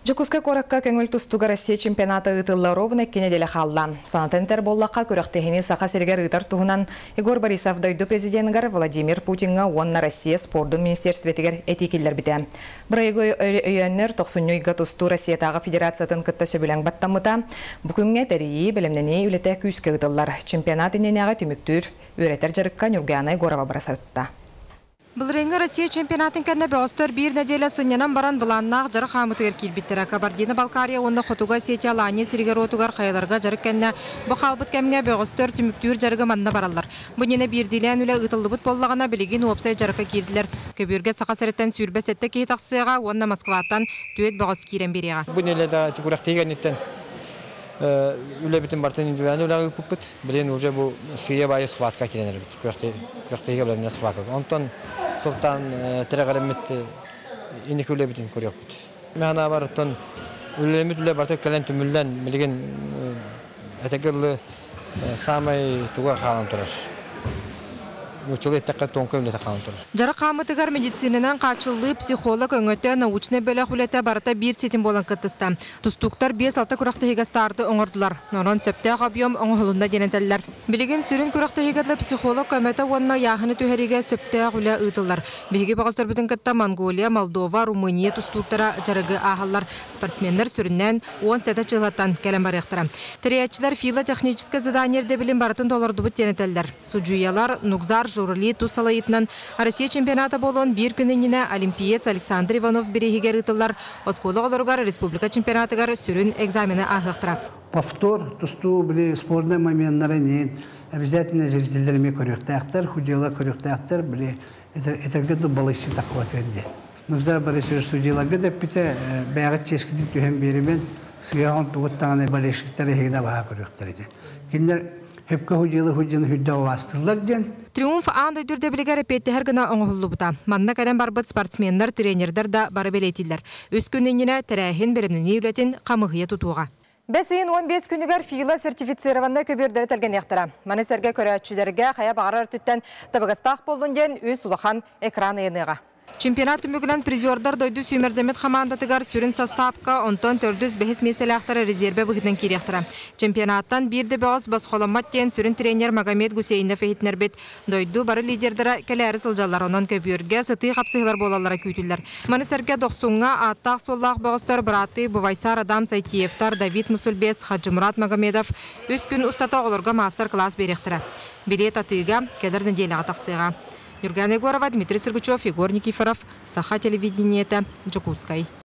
Дьокуускай куоракка көҥүл тустууга Россия чемпионата ыытыллар ровно 2 нэдиэлэ хаалла. Санатан этэр буоллахха, күрэхтэһиини Саха сиригэр ыытар туһунан Егор Борисов дойду президенигэр Владимир Путиҥҥа уонна Россия спордун министерствотыгар этии киллэрбитэ. Бырайыагы өйөөннөр тохсунньу ыйга тустуу Россиятааҕы федерациятын кытта сөбүлэҥ баттаммыта. Бу күҥҥэ тэрийии, бэлэмнэнии үлэтэ күүскэ ыытыллар. Чемпионат иннинээҕи түмүктүүр, үөрэтэр дьарыкка Ньургуяна Егорова бара сырытта. Былырыыҥҥы Россия чемпионатын кэннэ бөҕөстөр биир нэдиэлэ сынньанан баран былааннаах дьарык хаамытыгар киирбиттэрэ. Кабардино-Балкария уонна Хотугу Осетия Алания сиригэр-уотугар хайаларга дьарык кэннэ бу хаалбыт кэмҥэ бөҕөстөр түмүктүүр дьарыгы манна бараллар. Бу иннинэ биирдиилээн үлэ ыытыллыбыт буоллаҕына, билигин уопсай дьарыкка киирдилэр. Көбүөргэ Саха сириттэн 27 киһи тахсыаҕа уонна Москваттан түөрт бөҕөс киирэн биэриэҕэ. Бу нэдиэлэ күрэхтэһии кэнниттэн үлэбитин барытын индивидуальнай үлэҕэ ыыппыппыт. Билигин уже бу сыыйа-баайы схватка киирэн эрэбит. Күрэхтэһиигэ бэлэмнээх схватка. Онтон сылтаан тирэҕириммит инники үлэбитин көрүөхпүт. Мин санаабар, оттон үлэлэммит үлэ барыта кэлэн түмүллэн, билигин этэргэ дылы саамай туга хаалан турар. Нууччалыы эттэххэ, тонкой үлэтэ хаалан турар. Дьарык хаамытыгар медицинанан хааччыллыы, психолог өҥөтө, научнай бөлөх үлэтэ барыта биир ситим буолан кыттыста. Тустууктар 5-6 күрэхтэһиигэ старты оҥордулар. Онон сөптөөх объем оҥоһулунна диэн этэллэр. Билигин сүрүн күрэхтэһиигэ дылы психолог көмөтө уонна ыйааһыны түһэриигэ сөптөөх үлэ ыытыллар. Биһиги бөҕөстөрбүтүн кытта Монголия, Молдова, Румыния тустууктара дьарыгы ааһаллар. Спортсменнар сүрүннээн 17 чыылаттан кэлэн барыахтара. Тэрийээччилэр филотехническое задание ирдэбилин барытын толордубут диэн этэллэр. Судьуйалар Нукзар Журли тус салайыытынан Россия чемпионата буолуон биир күн иннинэ олимпиец Александр Иванов бирииһигэр ыытыллар оскуола оҕолоругар республика чемпионатыгар сүрүн экзамены ааһыахтара. Повтор тустуу били спорный моменнары нин обязательно зрителлер эмиэ көрүөхтээхтэр, судьялар көрүөхтээхтэр, били этэргэ да балыйсы таххыбатын диэн. Нукзар Борисович судьяларга да эппитэ, бэйэҕит чиэскитин түһэн биэримэн, сыаҕын тугут даҕаны болельщиктар эһигини баһа көрүөхтэр ити. Кинилэр хөпкө судьялар судьяны хүрдэ убаастыыллар диэн. Триумф аан дойду үрдэбилигэр эппиэттэһэр гына оҥоһуллубута. Манна кэлэн барбыт спортсменнар, тренердэр да бары бэлиэтииллэр. Үс күн иннинэ тэрээһин бэлэмнэнии үлэтин хамыыһыйа тутуоҕа. Бэс ыйын 15 күнүгэр ФИЛА сертифицированнай көбүөрдэри тэлгэниэхтэрэ. Маны сэргэ көрөөччүлэргэ хайа баҕарар өртүттэн табыгастаах буоллун диэн үс улахан экран ыйаныаҕа. Чемпионат түмүгүнэн призердар дойду сүүмэрдэммит хамаандатыгар сүрүн састаапка, онтон төрдүс-бэһис миэстэлээхтэр резервэ быһыытынан киириэхтэрэ. Чемпионаттан биир да бөҕөс босхоломмот диэн сүрүн тренер Магомед Гусейнов иһитиннэрбит. Дойду бары лидердэрэ кэлээри сылдьаллар, онон көбүөргэ сытыы хапсыһыылар буолаллара күүтүллэр. Маны сэргэ Дохсуҥҥа ааттаах-суоллаах бөҕөстөр бырааттыы Бувайсар Адам Сайтиевтар, Давид Мусульбес, Хаджимурат Магомедов үс күн устата оҕолорго маастар-кылаас биэриэхтэрэ. Билиэт атыыга кэлэр нэдиэлэҕэ тахсыаҕа. Нюргана Егорова, Дмитрий Сергучев, Егор Никифоров, Саха телевидениетэ, Дьокуускай.